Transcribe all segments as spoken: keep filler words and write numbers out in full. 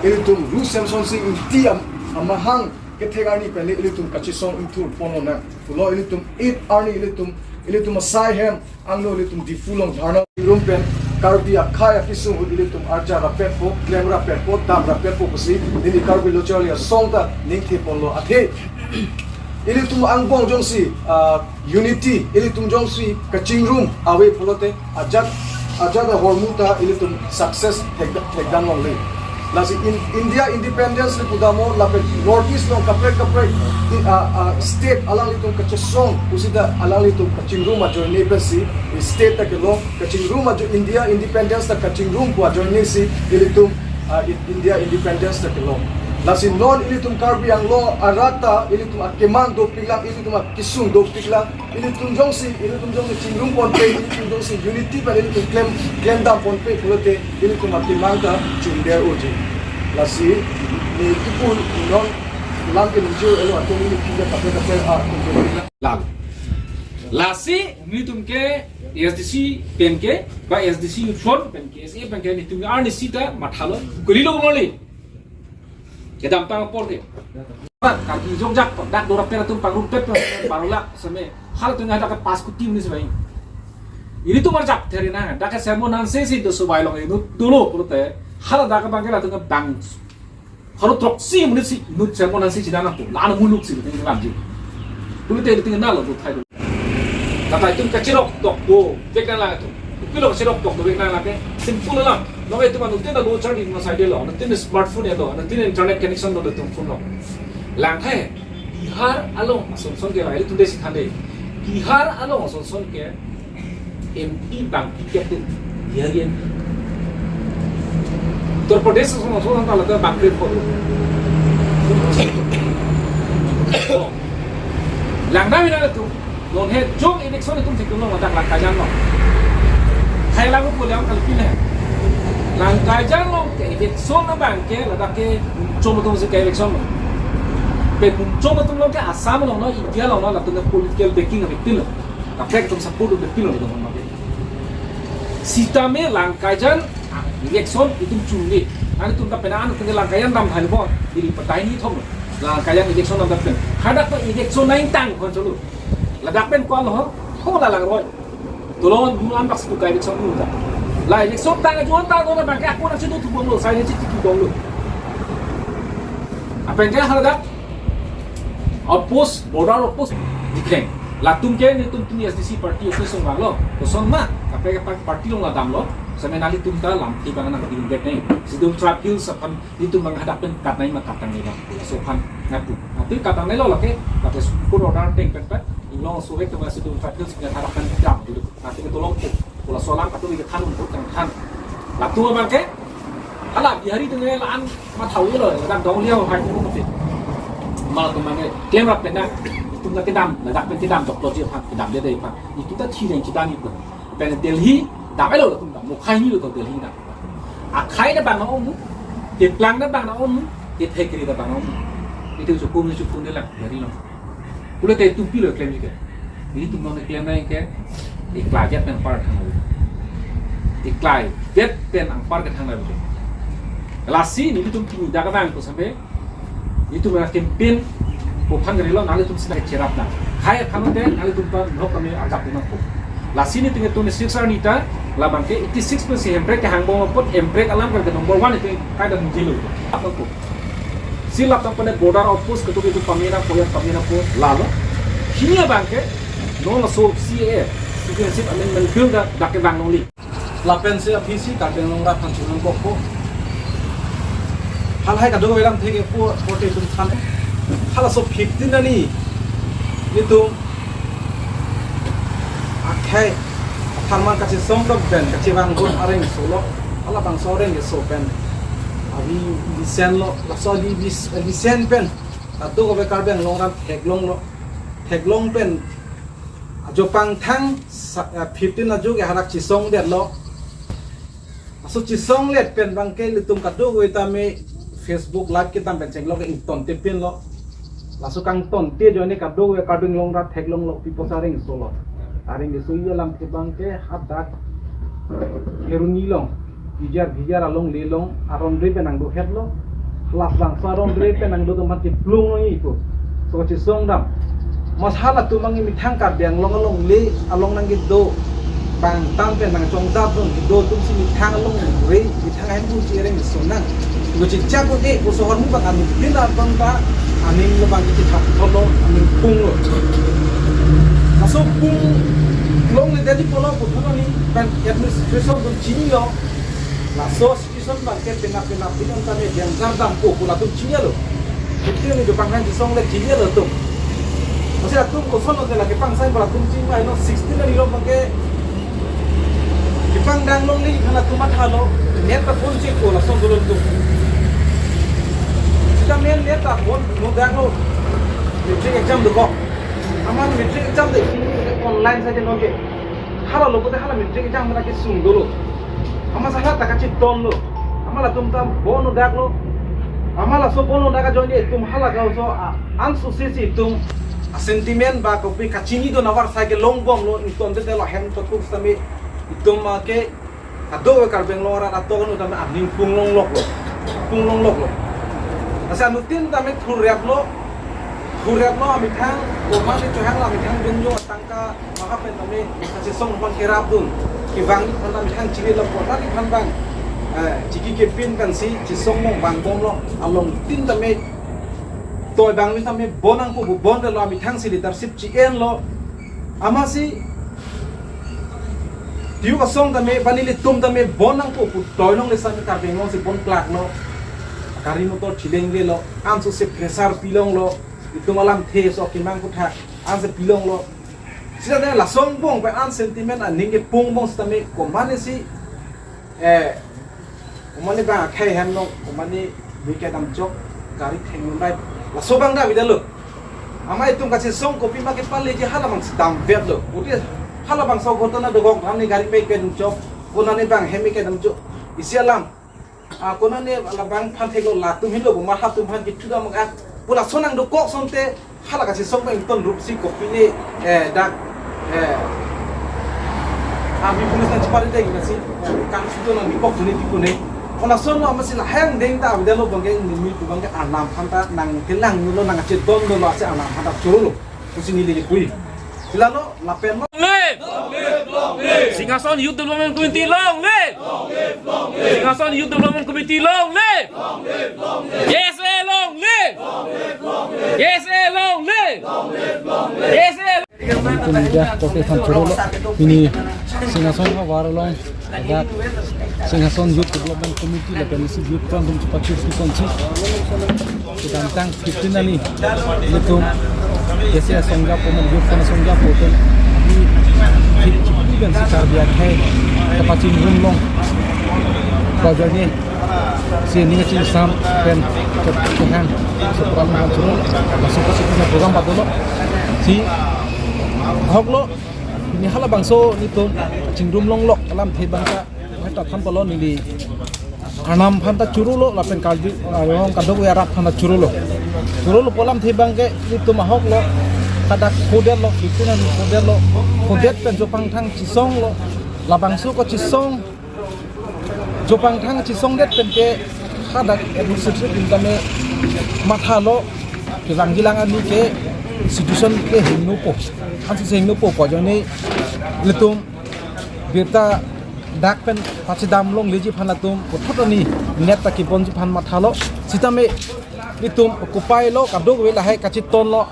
Ilitum Ru Semson Sing Ingti am-, amahang kethek arni pen ilitum kachesong ingthur pon lonang pulo, ilitum eight arni ilitum, ilitum asai hem angno ilitum Diphu along dharna rum pen Karbi akhei akesung ahut ilitum arja rapetpo, klem rapetpo, dam rapetpo pusi neli Karbi Lo Charli Asong ta ningthe ponlo. Athe ilitum angbong jongsi, ah, unity, ilitum jongsi kachingrum ave pulote ajat, ajat ahormu ta ilitum success thek, thekdam longle. Lasi in, India independence le pudamlo lapen North East along kaprek kaprek i, ah, ah, state alanglitum kachesong pusita alanglitum kachingrum ajoine pensi state ta kelong, kachingrum ajo India independence ta kachingrum pu ajoine si ilitum, ah, i-, India independence ta kelong. Lasi non ilitum Karbi Anglong arat ta ilitum akemang dopiklang, ilitum akesung dopiklang, ilitum jongsi, ilitum jongsi chingrum ponpe, ilitum jongsi unity pen ilitum klem, klemdam ponpe pulote ilitum akemang ta chundet unji. Lasi neli kipu non lam ke nunjir elo atum ili pinda kape kape atum ke. Lang. Lasi nelitum ke A S D C pen ke, ba A S D C front pen ke, S A pen ke nelitum arnisi ta mathalo, kulilo moli. Kedamtang apor ke. Karbi jokjak dak dorap pera tum pangrum pet parulak seme. Halatum hadak ke pas kuti munis bai. Ilitum arjap theri na, dak ke sermon nanse si do subai long inut dolo pulote. Haladak ke bangke latum ke bang. Halo throksi munis si inut sermon nanse si dana tu. Lana muluk si tinggal lanjut. Pulote tinggal nalo tu thai. Kata itum kachirok tok do, vek nang lang itum. Ipi lo kachirok tok do vek nang lang ke, simple lang. Nong itum anu tin lo charging mas ide lo, anu tin smartphone ya lo, anu tin internet connection lo itum phone lo. Lang hai, Bihar along asonson ke lai, itum desi khande. Bihar along asonson ke, M P bang ticket tin, Bihar M P. Uttar Pradesh asonson ta lata bang kre phone. Oh. Langdam ina tu. Non he jong election itum thik long dak Langkaijan lo. Hai lang ko lang kalpin he. Langkaijan lo ke election abang ke ladak ke chom atum si ke election lo. Pe chom atum lo ke Assam lo no, India lo no, latum ke political backing abang tin lo. Kaprek atum support abang tin lo, latum lo. Sitame Langkaijan election itum chunle. Anu itum ta pena anu itum Langkaijan dam thai lo bo. Diri patai ni thom. Langkaijan election dam pen. Hadak pa election nang tang kon cholo. Ladak pen ko-an lo ho? Ho la lang roi. Tolong dun an bak situ kai election dun ta. La election tang ajuan tang dona bangke ako nang situ tu bom lo, sai ni situ tu bom lo. Apa yang kaya haladak? Outpost, border outpost, dikleng. Latum ke nelitum tumi A S D C party office along lo. Kosong ma, kaprek kaprek party along la damlo. Seme nanglitum ta lamthe bang nang ding dek nai. Scheduled Tribe Hills aphan nelitum bang hadak pen kat nai ma kat tang nai bang. Laso aphan nangpu. Nanti kat tang nai lo lake, lake court order teng pen pen. Inglong so vek tu ma Scheduled Tribe Hills ke hadak pen jam dulu. Nanti ke tolong tu. Pula solang katu ke than untuk tang than. Latum abang ke, hala Bihari tu nge la-an matha-ui lo, ladak dong liau hai tu mesti. Malam tu mangke klem rap pen na, itum na kedam, ladak pen kedam doktor ji aphan, kedam dia dia aphan. Itum ta thi reng kedam itum. Pen Delhi, dam elo latum dam, mukhai ni lo tu Delhi dam. Akhai na bang na om, teplang na bang na om, tethekri na bang na om. Itum chukum ni chukum de lang, Bihari lo. Pulote itum pilo klem ji ke. Ilitum non klem nai ke, iklai jet pen anpar thang nai. Iklai jet pen anpar ke thang nai. Lasi nelitum pini dak abang ko sampai, itum mena campaign ko phan gari lo, nanglitum sina cherap na. Hai aphan te, nanglitum pa nok kami ajak na ko. Lasi nelitum twenty-six arni ta, labang ke eighty-six percent Hemprek ke hangbong apot, Hemprek alam ke number one itum kai dan jilo. Apa ko? Si ladak pen border outpost ketok itu pamina po ya pamina po lalo. Hini abang ke non laso C A A, Citizenship Amendment Bill dak, dak ke bang nongli. Lapen si aphi si Karbi Anglong rat phan chunang kok po. Hal hai kadokave lamthe ke po, po te tum than. Halaso fifteen arni itum akhei apharman kachesong dok pen kachevang dun areng solo. Halabangso areng keso pen avi lisen lo, laso avi lis-, lisen pen kadokave Karbi Anglong rat theklong lo. Theklong pen ajo pangthang sa-, eh, fifteen ajo ke hadak chesong det lo. Laso chesong let pen bangke ilitum kadokave tame Facebook live kedam pen chenglo ke ington te pin lo. Laso kangton te ajoine kadokave Karbi Anglong rat theklong lo, pipo sa areng solo. Areng keso iya lamthe bangke hadak Kheroni along. Bijar bijar alongle along aron dre pen nangdo hetlo. Halabangso aron dre pen nangdo atum aphan keplung lo ipo. So kachesong dam. Masi halatum abang methang Karbi Anglong alongle along nangkedo bang tam pen nangchongdap dun kedo atum si methang alongle, methang ahem pu chi ereng sonang. Lo chechak un-e pu sohor mu bang anu pin aton ta aning lo bang kithap tholo, aning pung lo. Laso pung longle dadi pulo puthot aning pen administration dun chinilo. Laso situation bang ke penap penap pin on tame diang jam dam ko pu latum chinilo. Kiti ni jo panghan chesong le chinilo atum. Masi atum koson lo ke lake pangsai pu latum chini mai no sixteen na nilo bang ke kepangdang longle halatum mathalo, net ta phone check ko lason dolo atum. Sita men net ta phone no dang lo. Matric exam dokok. Amat matric exam de online saja nonke. Hala lo kote hala matric exam na kesung dolo. Amat hala ta kacheton lo. Amat latum ta bon no dak lo. Amat laso bon no dak ajoine itum hala ka so a, anso si si itum a sentiment ba kopi kachini do navar sai kelong bom lo, itum te lo hem to tuk sami itum ma ke ado Karbi Anglong arat ato kan utame aning pung longlok lo. Pung longlok lo. Asa anutin tame thurep lo. Thurep lo amethang, komat ni chohang lo amethang dunjo tangka maka pen tame kachesong aphan kerap dun. Kevang ni aphan tame thang chili lo kota ni aphan bang. Eh, chiki kepin kan si chesong mong bang bom lo. Along tin tame toi bang ni tame bon nangpo pu bon lo amethang si leadership chi-en lo. Amatsi tiu kasong tame, bani litum tame bon nangpo pu toi longle sami Karbi Anglong si bon plak lo. Gari motor chileng le lo, anso si pressure pilong lo, itum alamthe so kimang kuthak, anso pilong lo. Sita tame lason bong pen an sentiment aning kepung bong sitame komat ni si, eh, komat ni bang akhei hem nong, komat ni bike damjok, gari theng nong dai. Laso bang da bida lo. Amat itum kachesong kopi ma kepaleji hala bang si damvet lo. Uti hala bangso ghotona dokok, nani gari bike damjok, konani bang hem bike damjok. Isi alam. Ah, konani labang aphan thek lo latum hilo, bo ma hatum aphan kitu dam ak. Pu lason nangdokok asonte hala kachesong bang ton rup si kopi ni, eh, dak, eh, army police nangchepari dek nasi, eh, kan si to nangdokok tuni ti kune. Ko lason lo amatsi lahai angdeng ta abida lo bang ke ni mi tu bang ke anam aphan ta nangkelang lo nangcheton lo lo ase anam aphan ta choro lo. Kusi ni lagi pui. Sila lo lapen lo. Long live! Singhason Youth Development Committee long live! Singhason Youth Development Committee long live! Yes, eh, long live! Yes, eh, long live! Yes, eh, Media korte aphan choro lo. Pini Singhason havar along, ajak Singhason Youth Development Committee lapen isi youth front atum chepachir si konsi kedamtang fifteen ani ilitum K C S asong japo, mo youth front asong japo pen di fifteen pen si Karbi akhei kapachingrum long. Bajarnya si ning chingsam pen ke-, kehang so program aphan choro, masuk ke si program padolo. Si ahok lo, pini halabangso nelitum chingrum longlok alamthe bang ta, meta thampalo neli arnam aphan ta choro lo, lapen Karbi Anglong kadokave arat aphan ta choro lo. Choro lo pu alamthe bang ke nelitum ahok lo, kadak kodet lo, fifteen an kodet lo, kodet pen jo pangthang chesong lo, labangso kachesong jo pangthang chesongdet pen ke hadak administrative team tame mathalo, kevangjilang ani ke institution ke hingno po, ansi hingno po pu ajoine ilitum birta dak pen pachedam longleji aphan latum puthot ani net ta kebonji aphan mathalo, sitame ilitum occupy lo, kadokave lahai kacheton lo,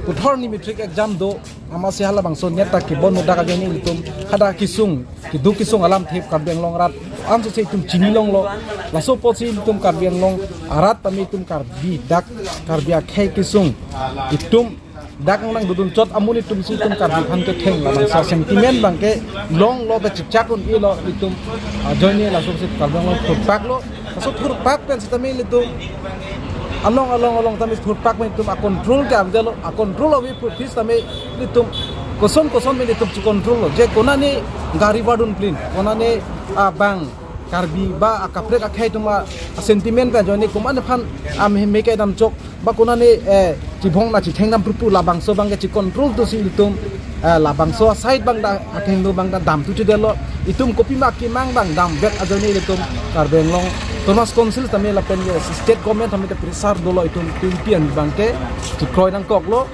puthot ni matric exam do, amatsi halabangso net ta kebon muda ajoine ilitum hadak kesung, keduk kesung alamthe Karbi Anglong arat anso si itum chini longlo. Laso apotsi ilitum Karbi Anglong arat tame itum Karbi dak Karbi akhei kesung itum dak nangdodun chot amonit atum si itum Karbi aphan ketheng labangso sentiment bang ke longlo, pen chechak un-e lo itum, ah, ajoine laso si Karbi Anglong thurpak lo. Laso thurpak pen sitame ilitum along along along tame thurpak pen itum a control ke avelo, a control ave pu pi sitame ilitum koson koson pen itum che control lo, je konane gari bardun plin, konane, ah, bang Karbi ba akaprek akhei atum a sentiment pen ajoine komat aphan amehme kedamjok ba konane, eh, chibong na chithengdam purpu labangso bang ke che control do si ilitum eh, labangso aside abang ta, akheng do abang ta damthu chedetlo. Itum kopima kemang abang damvek ajoine ilitum Karbi Anglong Autonomous Council tame lapen, eh, state government tame ta pressure dolo, itum twenty an abangke chikroi nangkoklo.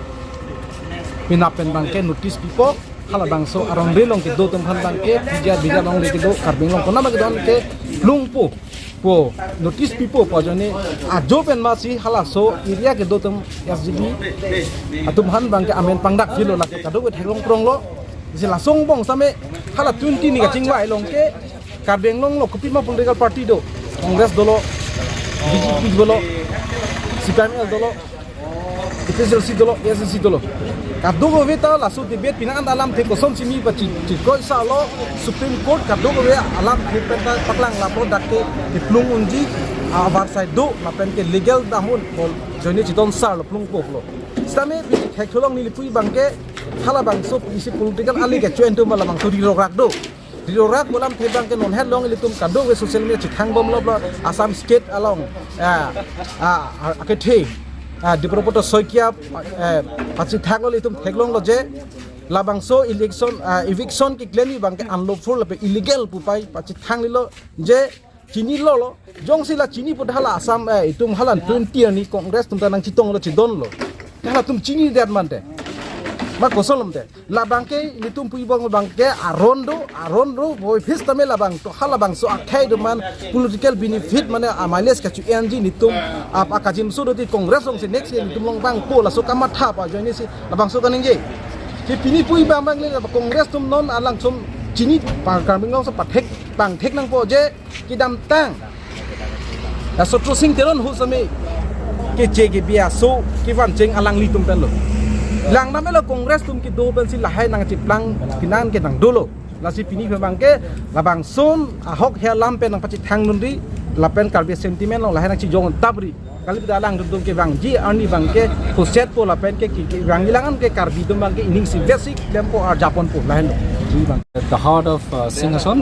Penap pen abangke notice pipo. Halabangso aron ri along kedo atum aphan abangke, P G R, P G R along le kedo, Karbi Anglong konat ma kedo anke plungpo pu notice pipo pu ajoine ajo pen masi halaso area kedo atum S G B atum aphan abangke amen pangdak pilo, lake kadokave theklong pronglo. Isi lason angbong same hala twenty ni kachingvai along ke Karbi Anglong lo kopima political party do, Congress dolo, B J P dolo, C P I M L dolo, A P H L C dolo, A S D C dolo. Kadokave ta laso debate penang an alamthe koson simi pachi, chikroi salo, Supreme Court kadokave alamthe pen ta paklang lapo, dak ke keplung unji, avarsai do, lapen ke legal dam un, ajoine chedon sar lo, plungpo lo. Sitame pi thekthu along neli pu abangke, halabangso isi political ali kecho-en atum labangso rirokrak do. Rirokrak pu alamthe abangke non headlong ilitum kadokave social media chethang bomlo, Assam State along, ah, ah, ah, akethe, ah, Debabrata Saikia, eh, pachethaklo, ilitum theklonglo je labangso election, ah, eviction keklem abangke unlawful lapen illegal pu pai pachethanglo je chinilo lo. Jongsi la chini pu hala Assam, eh, itum hala twenty arni Congress atum ta nangchetonglo, chedonlo. Halatum chinidet mante. Ma koson lomte. Labangke ilitum pu abang abangke aron do, aron do, boi phis tame labang to, halabangso akhei do man, political benefit mane a mileage kacho-enji ilitum, ap akajimso do ti Congress alongsi next year ilitum long vangpo, laso kamatha pu ajoine si labangso kaningje. Si pini pu abang abang le Congress atum non alangtum chini pa Karbi Anglong so pathek, pangthek nangpo je kedamtang. Ya Sotro Sing Teron ahut same keche kebi aso kevan cheng alanglitum pen lo. Lang namelo Congress atum kedo pensi lahai nangcheplang pinang ke nang dolo. Lasi pini abangke labangson ahok he alam pen nangpachethang dunri, lapen Karbi sentiment along lahai nangchejong tapri. Kali pu ta alangtum kevangji arni abangke koset po lapen ke, ke, kevangji lang an ke Karbi atum abangke ining si basic lempo arjapon po lahenlo. Abang. At the heart of, uh, Singhason,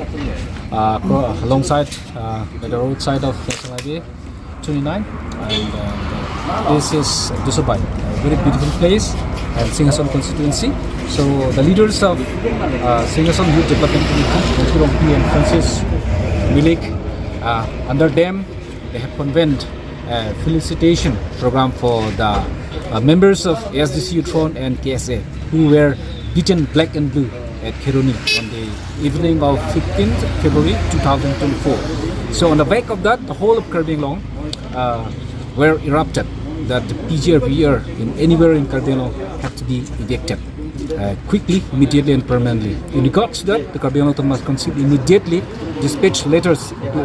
uh, cro-, alongside, uh, at the roadside of National Highway twenty-nine, and, uh, this is Dusubai, a very beautiful place, and Singhason constituency. So the leaders of, uh, Singhason Youth Development Committee, Bhante Rongpi and Francis Milik, uh, under them, they have convened a felicitation program for the, uh, members of A S D C Youth Front and K S A who were beaten black and blue at Kheroni on the evening of fifteenth February two thousand twenty-four. So on the back of that, the whole of Karbi Anglong, uh, were erupted that the P G R, V G R in anywhere in Karbi Anglong have to be evicted, uh, quickly, immediately and permanently. In regards to that, the Karbi Anglong Autonomous Council immediately dispatched letters to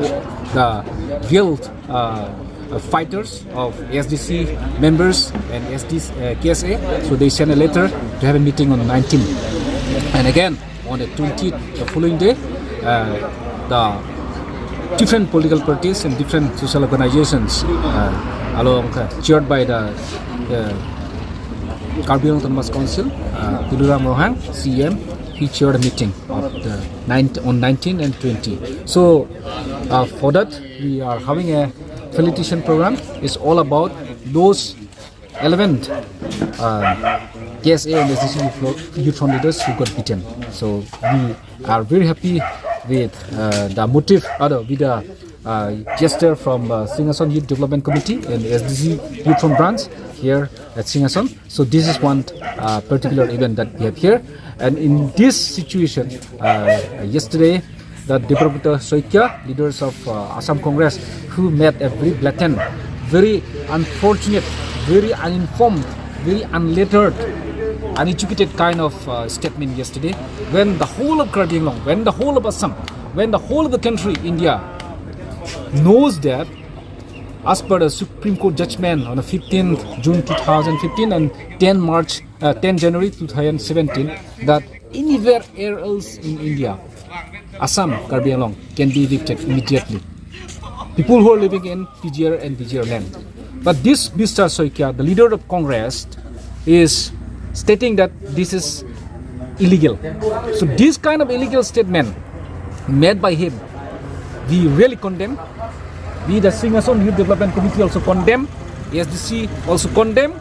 the real, uh, uh, fighters of A S D C members and S D C, uh, K S A. So they sent a letter to have a meeting on nineteen. And again, on the twentieth, the following day, uh, the different political parties and different social organizations, uh, along, uh, chaired by the, uh, Karbi Anglong Autonomous Council, uh, Tuliram Ronghang, C E M, he chaired a meeting of the ninth, on nineteen and twenty. So, uh, for that, we are having a felicitation program. It's all about those eleven, uh, K S A and S D C youth fro-, youth front leaders who got beaten. So we are very happy with, uh, the motive, uh, with the, uh, gesture from, uh, Singhason Youth Development Committee and S D C Youth Front Branch here at Singhason. So this is one, uh, particular event that we have here. And in this situation, uh, yesterday, the Debabrata Saikia, leaders of, uh, Assam Congress, who made a very blatant, very unfortunate, very uninformed, very unlettered, uneducated kind of, uh, statement yesterday, when the whole of Karbi Anglong, when the whole of Assam, when the whole of the country, India, knows that as per the Supreme Court judgment on the fifteenth June two thousand fifteen and ten March, uh, ten January two thousand seventeen, that anywhere else in India, Assam, Karbi Anglong can be evicted immediately. People who are living in P G R and V G R land. But this Mister Saikia, the leader of Congress, is stating that this is illegal. So this kind of illegal statement made by him, we really condemn. We, the Singhason Youth Development Committee, also condemn. A S D C also condemn.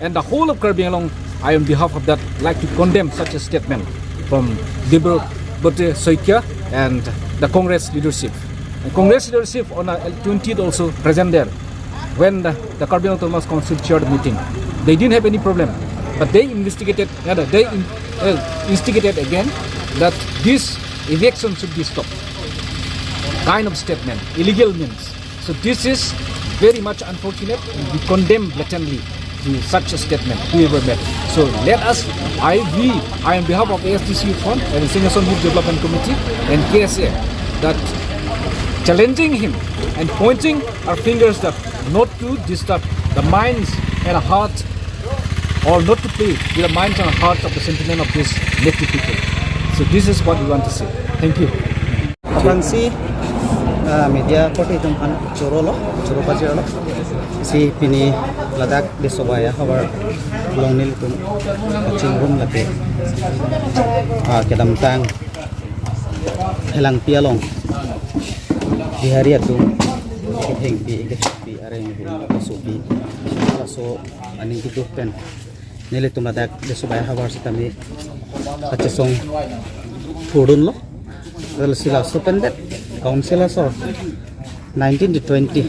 And the whole of Karbi Anglong I, on behalf of that, like to condemn such a statement from Debrote Saikia and the Congress leadership. And Congress leadership on the twentieth also present there when the, the Karbi Anglong Autonomous Council chaired meeting. They didn't have any problem, but they investigated, uh, they in, uh, instigated again that this eviction should be stopped. Kind of statement, illegal means. So this is very much unfortunate, and we condemn blatantly to such a statement, whoever made. So let us, I, we, I, on behalf of A S D C Youth Front and Singhason Youth Development Committee and K S A, that challenging him and pointing our fingers that not to disturb the minds and heart, or not to play with the minds and hearts of the sentiment of this native people. So this is what we want to say. Thank you. Aphrangsi, ah, media korte atum aphan choro lo, choro pajirlo. Si pini ladak Desobaya havar along nelitum kachingrum lake, ah, kedamtang Helangpi along Bihari atum kethengpi, kethengpi, areng hu, kasopi, laso aning kedo pen nelitum ladak Desobaya havar sitame kachesong thurdunlo. Lasi laso pen det Council asor nineteen to twenty,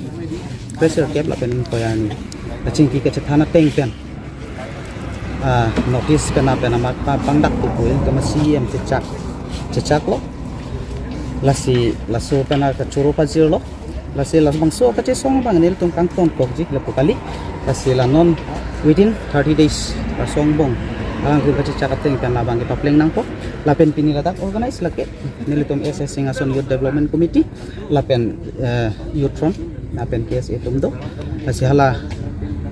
kre-sirkep lapen ingkoi arni kachingki kachethan ateng pen, ah, notice pen apen amat pa pangdak pu pu, kama C E M chechak, chechaklo. Lasi laso pen kachoro pajirlo. Lasi labangso kachesong abang nelitum kangtonkokji lapu kali. Lasi la non within thirty days, la asong angbong alangtum kachechak ateng pen labang kepapleng nangpo. Lapen pini ladak organize lake nelitum S S Singhason Youth Development Committee lapen, eh, Youth Front lapen K S A atum do. Lasi hala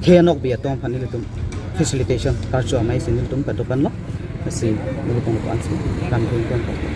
khenok bi atum aphan nelitum facilitation karcho amei si nelitum padopanlo. Lasi nelitum ko ansi kam thengkon.